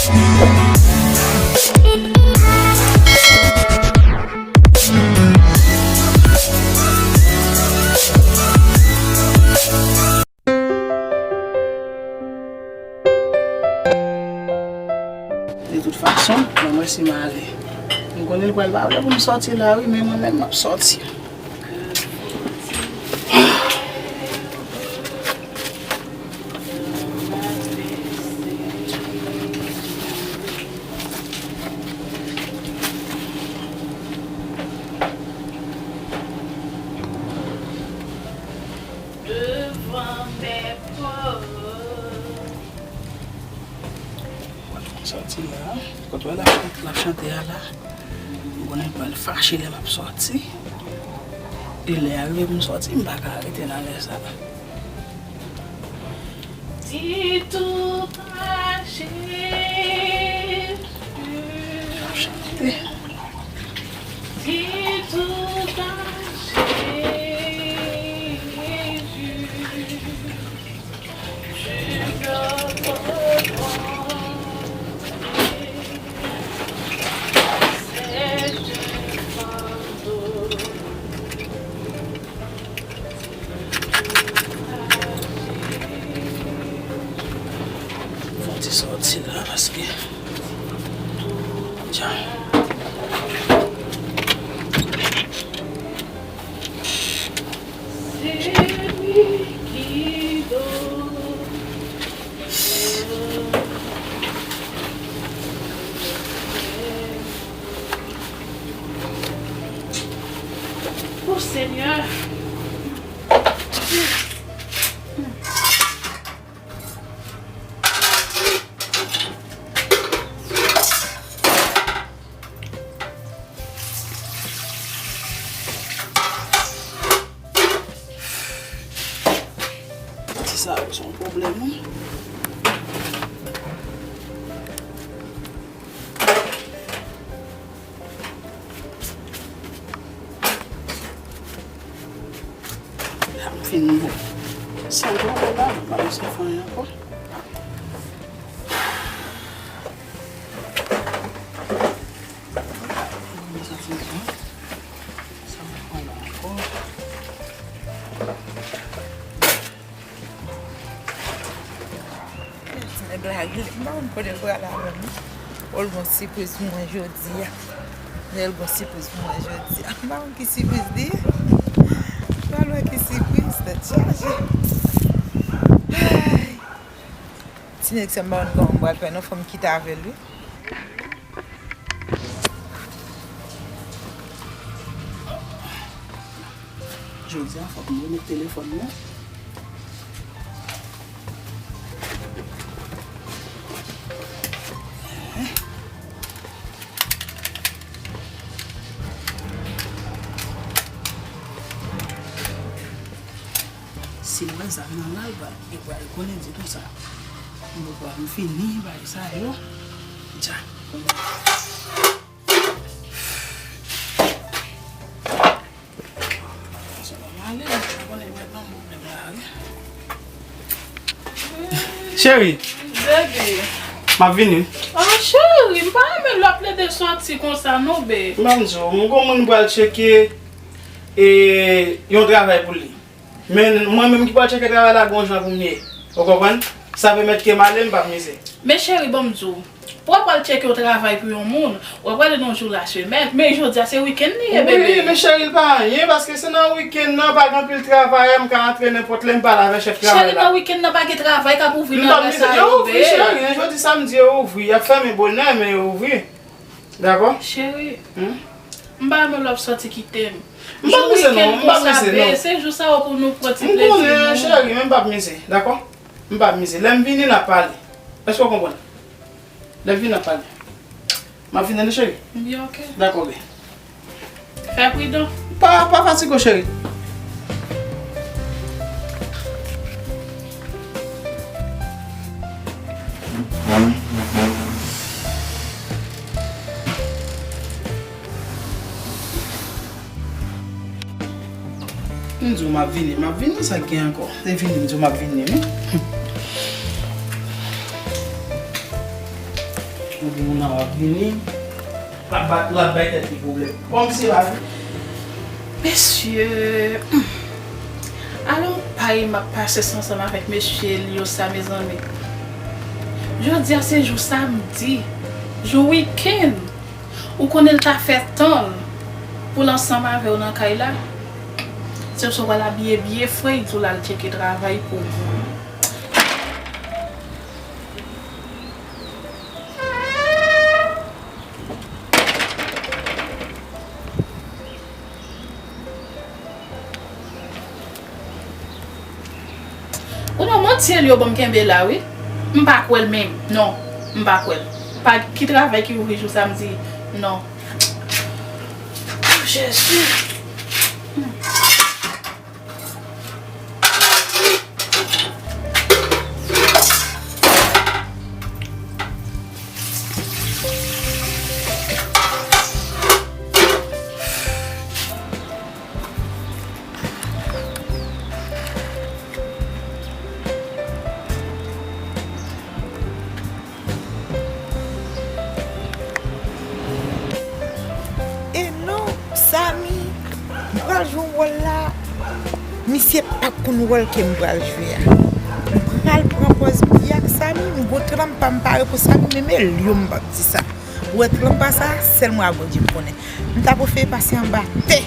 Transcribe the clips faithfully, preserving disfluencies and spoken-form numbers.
De tout fason, ban m wè si m ale. M konnen l pral pa vle pou m sòti la, wi, men mwen menm m ap sòti. Devan mèt mwen. Sòti la, kote w wè l ap, l ap chante a la, m konnen l pral fache lè m ap sòti. E lè a rive pou m sòti, m pa ka rete nan lè sa. Di tout a Jezi. L ap chante. Di tout a Jezi. Fò ti sòti la paske dja. O Senyè. Ti sa yo se yon pwoblèm, wi. Sa m fin bon. San pwoblèm la, m pa bezwen fè anyen ankò. Sa fin bon. Sa m pran la ankò. Ti nèg la rele m, m pa konn kote l pral avè m. O, l gon sipriz pou mwen jodi a. Nèl gon sipriz pou mwen jodi a. M pa konn ki sipriz li ye. M pral wè ki sipriz, tèt chaje. Ay. Ti nèg sa m pa konn kòman m pral fè non, fò m kite avè l wi. Jodi a, fòk m remèt telefòn nan. Si l wè zam nan la, l pral, li pral konnen di konsa. Mwen pral fini bagay sa yo. Dja. Cheri, bebe, m ap vini. Ah, cheri, m pa renmen lè w ap plede sòti konsa non, babe. M pa m di w, m gon moun m pral tcheke, e, yon travay pou li. Men mwen menm ki pral tcheke travay la, gon jan pou m ye. Ou konprann? Sa pèmèt ke m ale, m p ap mize. Men cheri, ban m di w, pou w pral tcheke yon travay pou yon moun, w ap prale nan yon jou lasemèn. Men jodi a se wikenn li ye, bebe. Wi, men cheri, l pa anyen, paske se nan wikenn nan, pa gen anpil travay, m ka antre nenpòt lè, m pale avè chèf travay la. Cheri, nan wikenn nan pa gen travay k ap ouvri nan lè sa yo, bebe. Yo ouvri, cheri, jodi samdi yo ouvri, y ap fèmen bonè, men yo ouvri. Dakò? Cheri, m pa renmen lè w ap sòti kite m. M p ap mize non, m p ap mize non. Se jou sa yo pou nou pran ti plezi nou. M konnen, cheri, men m p ap mize, dakò? M p ap mize. Lè m vini, n a pale. Èske w konprann? Lè m vini, n a pale. M ap vini, wi, cheri. Byen, oke. Dakò, byen. Fè pridan. Pa, pa fatige w, cheri. M di w m ap vini, m ap vini, sa k gen ankò? Se vini, m di w m ap vini, wi. Ou gen moun nan w ap vini, l ap bat, l ap bay tèt li pwoblèm. Kòmsi la vi. Mesye, hmm. Alò, pay m ap pase ansanm avèk mesye Elio sa, mezanmi. Jodi a se jou samdi, jou wikenn. Ou konnen l ta fè tan l pou l ansanm avè w nan kay la. Se pou sa w pral abiye byen fre, di w l al tcheke travay pou ou. Ou nan manti, Elio, bon, m kenbe la, wi. M pa kwè l menm. Non, m pa kwè l. Pa ki travay ki ouvri jou samdi. Non. Oh, Jezi. E non, Samy, m pral jwe wòl la. Misye p ap konn wòl ke m pral jwe a. M pral pran pòz byen ak Samy, m gon tranp pa m pare pou Samy, menm Elio m p ap di sa. Ou wè tranp pa sa, sèl mwen ak Bondye m konnen. M ta prefere pase anba tè.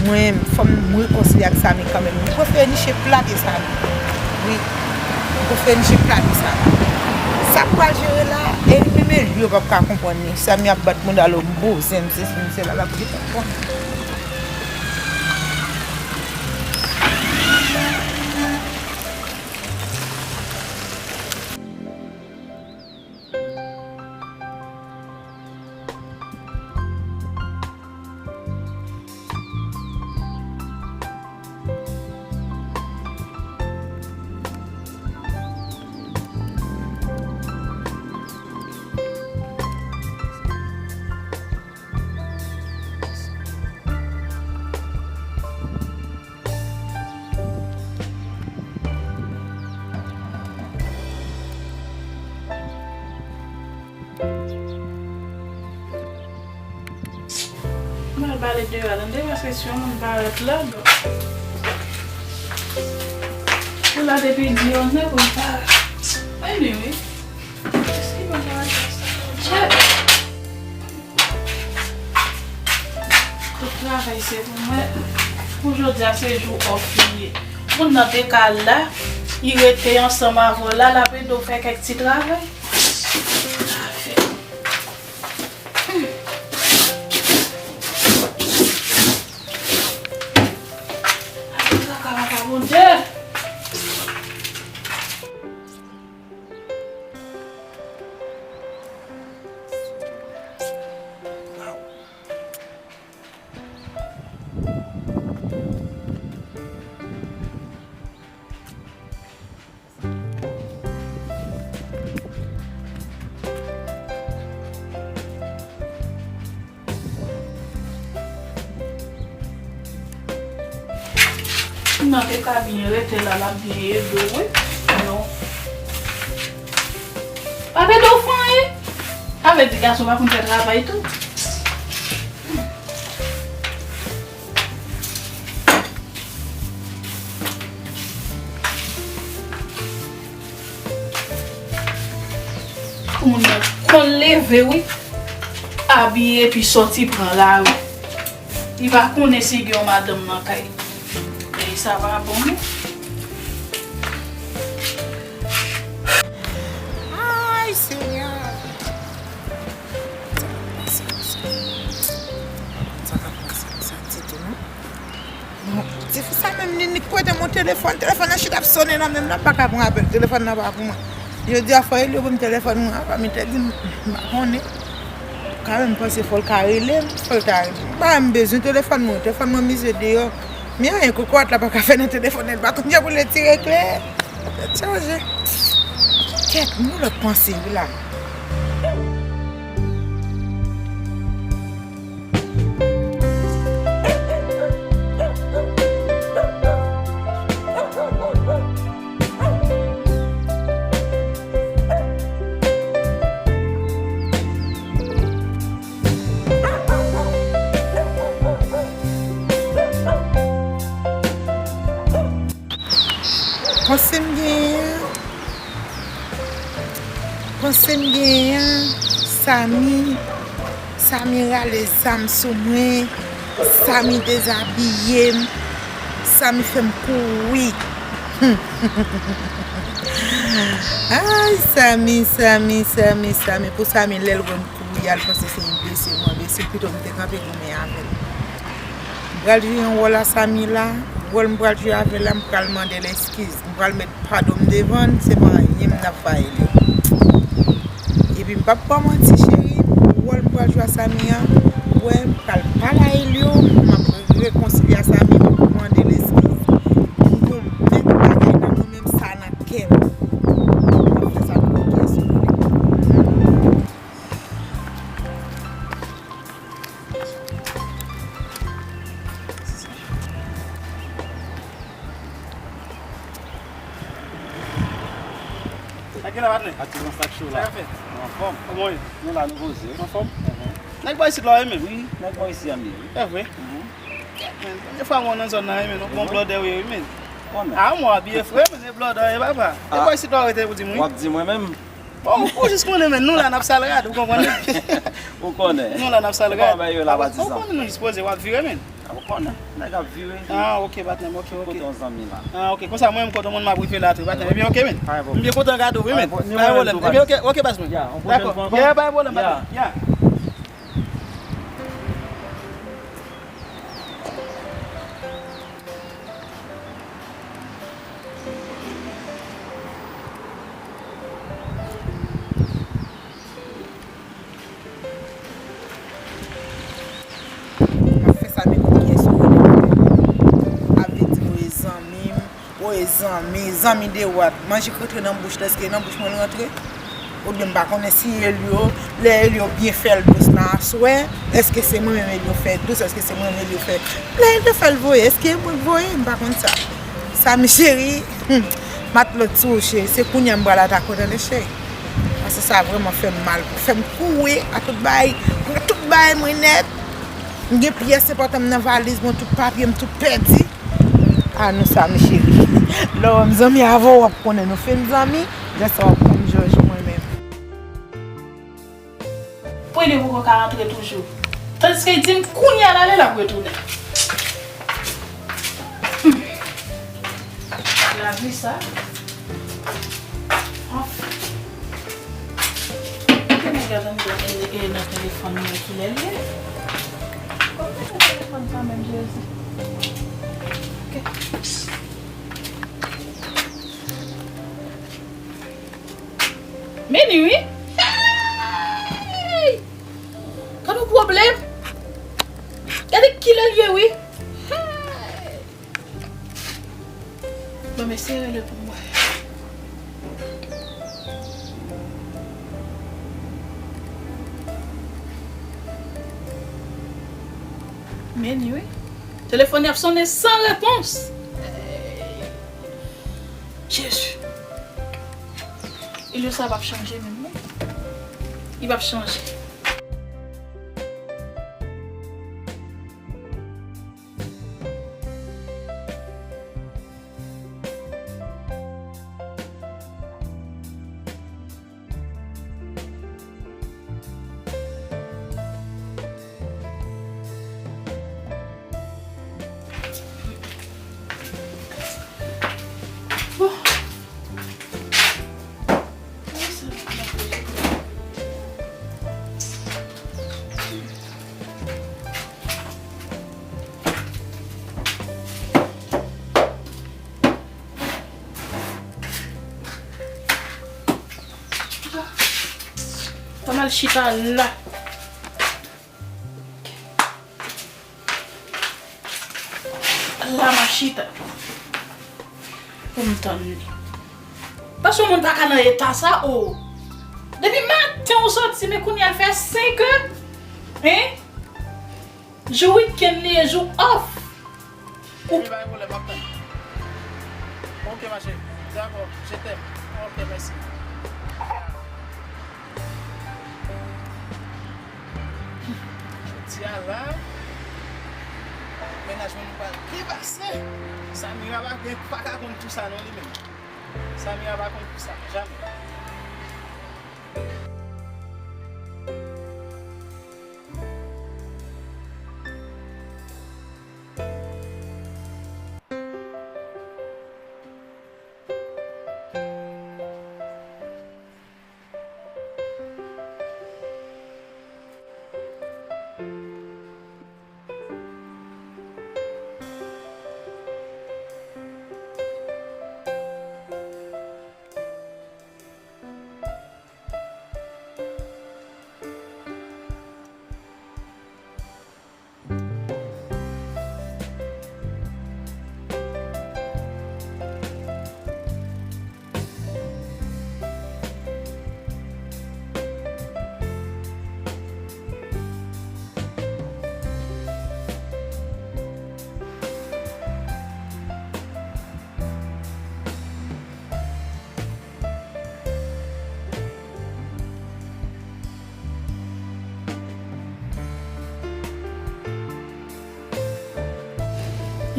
Mwen, fò m rekonseye ak Samy kanmenm. M prefere niche pla pye Samy. Wi. M prefere niche pla pye Samy. Sa m pral jere la, e li menm Elio p ap ka konprann li. Samy ap bat mouda l o bouzen, m sezi, m sela, l ap gentan konn. M al bale deyò a tande, paske si yon moun parèt la, bon. Pou la depi di yon nèg, ou parèt. Anyway. Èske mwen parèt la sa? Chè! Tout travay se pou mwen. Pou jodi a, se jou off li ye. Moun nan te ka la, li rete ansanm avè w la, l ap ede w fè kèk ti travay. Afè. Hmm. Ape traka, papa Bondye. Nan te ka byen rete la, l ap byen ede w, wi. Non. Pa ede w fè anyen. Sa vle di gason pa konn fè travay tou. Pou moun nan konn leve, wi. Abiye epi sòti pran lari. Li pa konnen si gen yon madanm nan kay. E sa pa bon, non. Ay, Senyè. Sa k ap pase konsa? Sa k ap pase konsa ditou, non? Bon, tifi sa menm, li nik prete m yon telefòn. Telefòn nan chita ap sonnen nan men m, nan pa ka pran apèl. Telefòn nan pa pou mwen. Jodi a, fò Elio ban m telefòn mwen an, pa m te di m, m pa konnen. Kanmenm, m panse fò l ka rele m, fò l ta rele m. M pa menm bezwen telefòn mwen, telefòn mwen mize deyò. Men anyen, kokorat la pa ka fè nan telefòn nan, li pa konn jan pou l retire kle. Tèt chaje. Kèt, m gon lòt panse wi la. Panse m genyen an, Samy, Samy rale zam sou mwen, Samy dezabiye m, Samy fè m kouri. Ay, Samy, Samy, Samy, Samy. Pou Samy, lè l wè m kouri, al panse se yon blese mwen blese. Pito m te kanpe goumen avè l. M pral jwe yon wòl a Samy la. Wòl m pral jwe avè l la, m pral mande l eskiz. M pral met padon m devan l, se pa anyen m t ap ba Elio. Epi m p ap ba w manti, cheri, wòl m pral jwe a Samy an, ou wè, m pral pale a Elio, m ap rekonsilye a Samy, m ap mande l eskiz. M gon mèt bagay nan mwen menm, sa nan kè m. M ap fè sa pou kè sou mwen. Sa ki la, patnè? Ati nan sak cho la. Sa k ap fèt? Anfòm. Kòman w ye? Nou la, nou poze. Anfòm? Nèg bò isit la, wi, men. Wi, nèg bò isit an li, wi. E vre? Men, premye fwa mwen nan zòn nan, wi, men. Nou bon blòdè, wi, wi, men. Kòman? A, mwen abiye fre, men, e blòdè, e papa. E bò isit la, w rete pou di m, wi. W ap di mwen menm? Bon, ou jis konnen, men, nou la n ap sal rad, ou konprann? Ou konnen. Nou la n ap sal rad. Kòman bagay yo la, patizan? Ou konnen nou jis poze, w ap vire, men. Ou konnen, nèg ap vire. Ah, ok, patnè m, ok, ok. Kote yon zanmi la. Ah, ok, konsa mwen menm kote moun m ap rive la tou, patnè m. Ebyen, ok, men. M byen kontan gade w, wi, men. Pa gen pwòblèm. Ebyen, ok, ok, baz mwen. Dakò. Ya, pa gen pwòblèm, patnè. Ya. M ap fè sa, men kiyès ou rele patnè? Ap vin di m ou e zanmi m, ou e zanmi, zanmi de wat. Manje k rantre nan bouch lèske nan bouch mwen l rantre? Oubyen m pa konnen si Elio, lè Elio byen fè l dous nan aswè, èske se mwen menm Elio fè dous, èske se mwen menm Elio fè, lè Elio fè l voye, èske e mwen k voye, m pa konn sa. Samy cheri, hmm, matlot sou ou cheri, se kounye a m pral atake w tande cheri. Paske sa vrèman fè m mal, fè m kouri a tout bay, pran tout bay mwen nèt. M gen pyès enpòtan m nan valiz mwen, tout papye m tout pèdi. Ah non, Samy cheri. Lè w wè m zanmi avè w, w ap konnen nou fin zanmi. Lè sa w ap konn jòj mwen menm. Pou li poko ka antre toujou. Tandiske li di m kounye a l ale, l ap retounen. Hmm. Lavi sa. Anfen. Ke nèg la tann nan telefòn mwen kilè l ye? Kòman se telefòn sa menm, Jezi? Ok. Men li wi. Hey! Gade yon pwoblèm. Gade kilè l ye wi. Hey! Bon, men se rele pou mwen. Men li wi. Telefòn y ap sonnen san repons. Jezi. Elio sa p ap chanje menm non. Li p ap chanje. Fò m al chita la. La m ap chita pou m tann li. Paske yon moun pa ka nan eta sa, o. Depi maten ou soti, men kounye a l fè senk è. Hein? Jou weekend li ye, jou off. Ou... Wi, pa gen pwoblèm, m ap tann. Ok, ma chérie. Dakò, je t'aime. Ok, mèsi. Jodi a la, mennaj mwen nou pral byen pase. Samira pa gen, pa ka konn tou sa non li menm. Samira pa konn tou sa, jamè.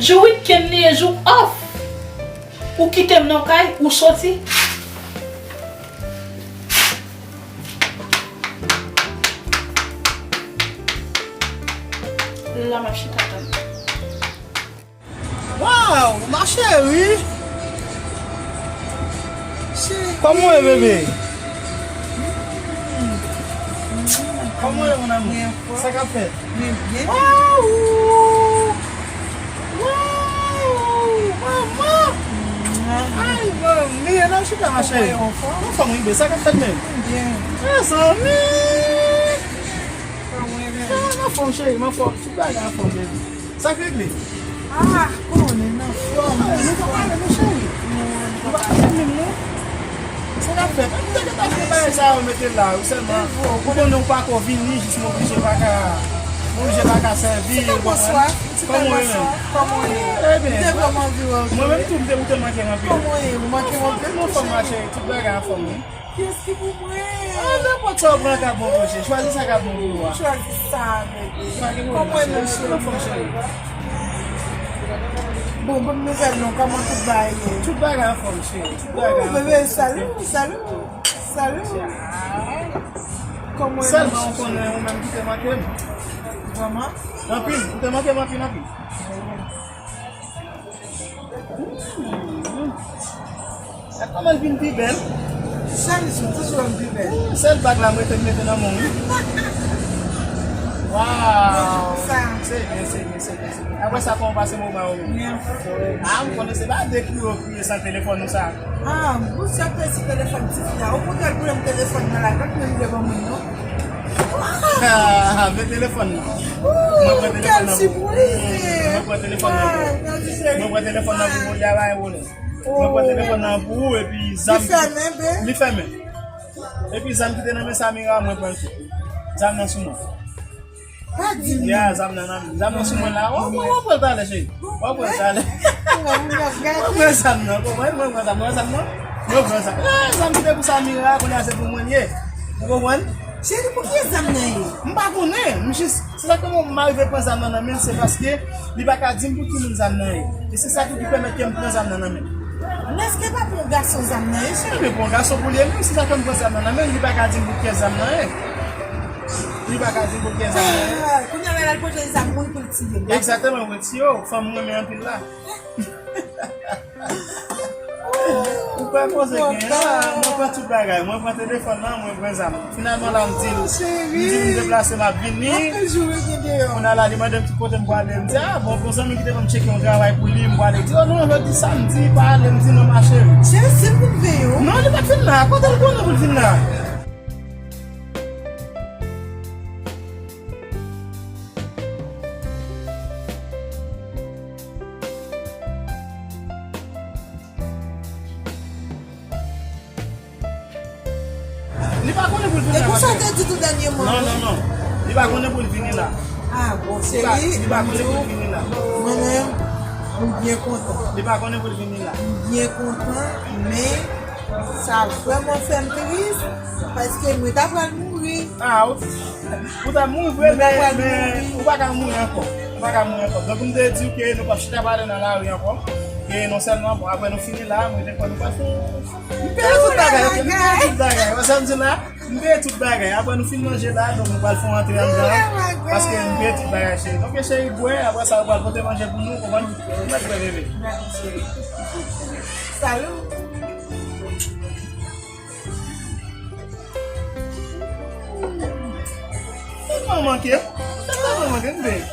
Jou weekend li ye, jou off. Ou kite m nan kay, ou soti. La m ap chita tann. Waw, ma chérie. Chérie. Kòman w ye, bebe? Kòman w ye, mon amour? Sa k ap fèt? Mwen byen. Waw! Waw! Manman! Ay, manmi, e nan chita, ma chérie. Anfòm, wi, sa k ap fèt menm? Mwen byen. Mezanmi! Kòman w ye, bebe? Anfòm, cheri, anfòm. Tout bagay anfòm, bebe. Sa k regle? Ah, konnen nan fòm. Ah, nou pa pale, non, cheri. Nou pa pale menm, non. Sa n ap fè? Mwen te gentan fè bagay sa yo mete la, wi, sèlman ou konnen ou pa ko vini, jis mwen oblije pa ka, mwen oblije pa ka sèvi, ou konprann? Kòman w ye menm? Kòman w ye? Mwen menm tou, m te, ou te manke m anpil. Kòman w ye? Ou manke m anpil, mon cheri? Anfòm, ma cheri, tout bagay anfòm, wi. Kiyès ki pou mwen? Ah, nenpòt sa w pran k ap bon pou ou, cheri. Chwazi sa k ap bon pou ou a. Chwazi sa, bebe. Kòman w ye, cheri? Anfòm, cheri. Bon, bon nouvèl non, kòman tout bagay ye? Tout bagay anfòm, cheri. Tout bagay anfòm. Oh, bebe, salut, salut, salut. Kòman w ye? Sèlman ou konnen ou menm ki te manke m. Vrèman? Anpil, ou te manke m anpil, anpil. Gad kòman l vin pi bèl. Chak jou, toujou ap pi bèl. Sèl bag la m rete m mete nan men w, wi. Waw. Se byen, se byen, se byen, se byen. Apre sa, kòman w pase moman yo menm? Byen. Ah, m konnen se pa de kriye w kriye san telefòn ou sa. Ah, bout sa pèdi telefòn tifi a. Okontrè, l pran telefòn nan la, pa t menm vle ban mwen, non. Ah, men telefòn nan. Mwen pran telefòn nan pou ou. Mwen pran telefòn nan pou ou. Mwen pran telefòn nan pou ou, li a bay wole. Mwen pran telefòn nan pou ou, epi zam ki, li fèmen. Epi zam ki te nan men Samira, mwen pran l tou. Zam nan sou mwen. Pa di m. Ya, zam nan nan men. Zam nan sou mwen la. W ap pran l talè, cheri. W ap pran l talè. Mwen pran zam nan. Mwen pran zam nan. Mwen pran zam nan. Mwen pran zam. Ah, zam ki te pou Samira, kounye a se pou mwen l ye. Ou konprann? Cheri, pou kiyès zam nan ye? M pa konnen. M jis, se sa ke mwen m arive pran zam nan nan men l, se paske li pa ka di m pou ki moun zam nan ye. E se sa ki, ki pèmèt ke m pran zam nan nan men l. Men èske pa pou yon gason zam nan ye, cheri? Ebyen, pou yon gason pou l ye menm, se sa ke m pran zam nan nan men l, li pa ka di m pou kiyès zam nan ye. Li pa ka di m pou kiyès zam nan ye. Ah, kounye a la, l al pote zam moun pou l tiye m. Egzakteman, pou l tiye w. Fanm m renmen anpil la. Ou pa koze gen la, mwen pran tout bagay. Mwen pran telefòn nan, mwen pran zam. Finalman la, m di l, m di l m deplase, m ap vini. Kounye a la, li mande m ki kote m prale. M di, ah, bon, gon zanmi ki te ban m tcheke yon travay pou li, m prale. Li di, oh non, jodi samdi, pa ale. M di, non, ma chérie. Cheri, si l vin veye w. Non, li pa t vin la. Kote l konnen pou l vin la? Li pa konnen pou l vini la. E konsa w te di tou dènyèman. Non, non, non. Li pa konnen pou l vini la. Ah, bon, cheri, li pa konnen pou l vini la. Mwen menm, m byen kontan. Li pa konnen pou l vini la. M byen kontan, men sa vrèman fè m tris, paske mwen ta pral mouri. Ah, ou, ou ta mouri vre, men, men ou pa ka mouri ankò. Ou pa ka mouri ankò. Donk, m te di w ke nou p ap chita pale nan lari ankò. E non sèlman, bon, apre nou fini la, mwen te kwè nou pral fè yon, m peye tout bagay, ok, m peye tout bagay. Wè sa m di la? M peye tout bagay. Apre nou fin manje la, donk nou pral fè yon antre anndan. Paske m peye tout bagay, cheri. Donk, cheri, bwè, apre sa, ou pral pote manje pou nou, konprann? Ou mèt bwè, bebe. Salut. Ou pa manke. Ou pa manke, m veye.